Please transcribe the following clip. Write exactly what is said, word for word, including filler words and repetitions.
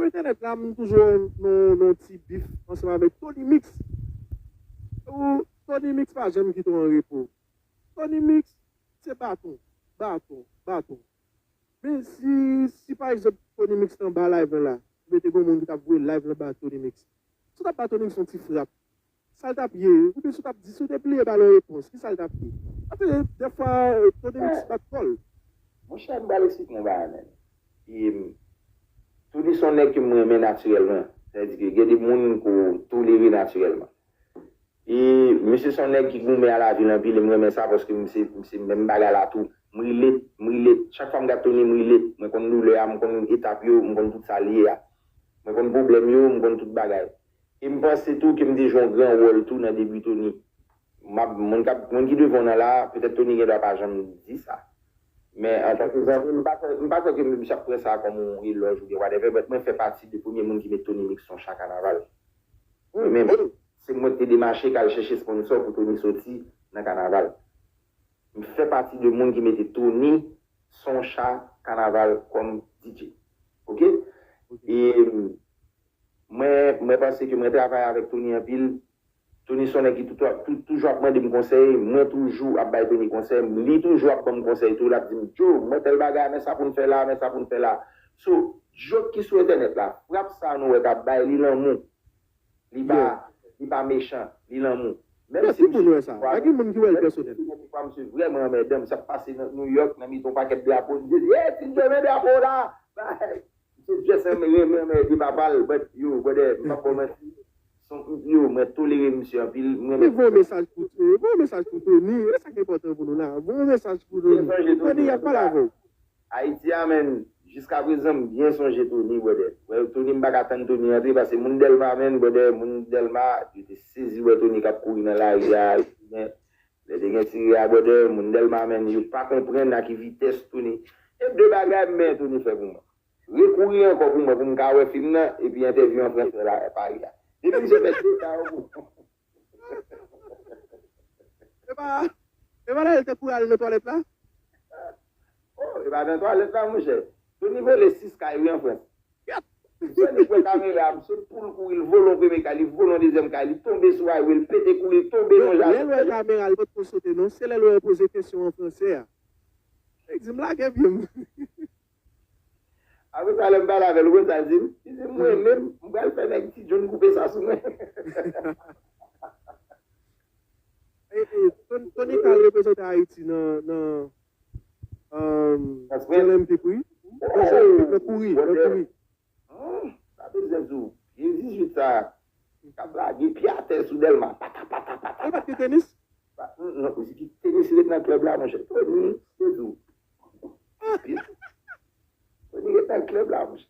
Entènèt la, m toujou nan nan ti bif ansanm avèk Tony Mix. Ou, Tony Mix pa janm kite w an repo. Tony Mix, se baton, baton, baton. Men si, si pa egzanp Tony Mix te anba live lan la, oubyen te gen yon moun ki t ap voye live lan ba Tony Mix, si w t ap ba Tony Mix yon ti frap, sa l t ap ye? Oubyen si w t ap di, si w te bliye ba l yon repons, ki sa l t ap ye? Paske dèfwa, Tony Mix bat kò l. Monchè, m pral eksplike yon bagay, men. E, Tony se yon nèg ke m renmen natirèlman. Sa vle di ke gen de moun ke w tolere natirèlman. E misye se yon nèg ki goumen a lavil anpil, e m renmen sa paske m se, m se menm bagay la tou. M relate, m relate. Chak fwa m gad Tony, m relate. Mwen konn doulè a, m konn etap yo, m konn tout sa l ye a. Mwen konn pwoblèm yo, m konn tout bagay. E m panse tou ke m te jwe yon gran wòl tou nan debi Tony. M ap, moun k ap, moun ki devan w nan la, petèt Tony gen dwa pa janm di sa. Men antanke zanmi, m pa kwè, m pa kwè ke misye ap pran sa kòm yon elòj oubyen whatever, but mwen fè pati de premye moun ki met Tony Mix sou yon cha kanaval. Mwen menm, se mwen ki te demache k al chèche sponsò pou Tony soti nan kanaval. M fè pati de moun ki mete Tony sou yon cha kanaval kòm D J. Oke? E mwen, mwen panse ke mwen travay avèk Tony anpil. Tony se yon nèg ki tou, tou, toujou ap mande m konsèy. Mwen toujou ap bay Tony konsèy. Li toujou ap ban m konsèy tou. L ap di m, Joe, mwen tèl bagay, men sa pou n fè la, men sa pou n fè la. So, jòt ki sou entènèt la, frap sa nou wè k ap bay, li lanmou. Li pa, li pa mechan, li lanmou. Menm si misye, pa gen moun ki wè l pèsonèl. Misye vrèman anmèdan m. Sa k pase nan New York, nan mitan yon pakèt drapo, misye di, Hey, ti Joe, men drapo w la! Misye just renmen, renmen anmède papa l, but yo, brother, m p ap ba w manti. Yo, mwen tolere misye anpil. Mwen voye yon mesaj pou Tony. Voye yon mesaj pou Tony. E sa ki enpòtan pou nou la. Voye yon mesaj pou Tony. Tony, y ap pale avè w. Ayiti a, menn, jiskaprezan, m byen sonje Tony, brother. Wè, Tony, m pa ka tann Tony antre, paske moun Dèlma, menn, brother, moun Dèlma, yo te sezi wè Tony k ap kouri nan lari a, men, lè te gen tire a, brother, moun Dèlma, menn, yo pa konprann a ki vitès Tony. E de bagay m men Tony fè pou mwen. Rekouri ankò pou mwen, pou m ka wè fim nan, epi entèvyou an fransè la, Pari a. Depi misye fè de sa yo pou mwen. E pa, e pa la l te kouri al nan twalèt la? Oh, e pa nan twalèt la, monchè. Tony vole sis kay, wi, an Frans. Misye li pran kamera, misye poul kouri, li vole yon premye kay, li vole yon dezyèm kay, li tonbe sou highway, li pete kouri, li tonbe nan jaden. Lè l wè kamera, li potko sote, non. Se lè l wè yo poze kesyon an fransè a. Li di, m lage pye m. Apre sa, lè m pale avè l, ou konn sa l di m? Li di m, mwen menm, m pral fè nèg Ti John koupe sa sou mwen. Tony ka al reprezante Ayiti nan, nan Jeux Olympiques, wi. Nan Jeux Olympiques, nan kouri, nan kouri. Sa bezwen di w, gen dizuit sa k ap lage pye atè sou Dèlma, pata, pata, pata. Ou pa t gen tenis? Non, tenis ret nan klèb la, monchè. Tony, se di w. Tony ret nan klèb la, monchè.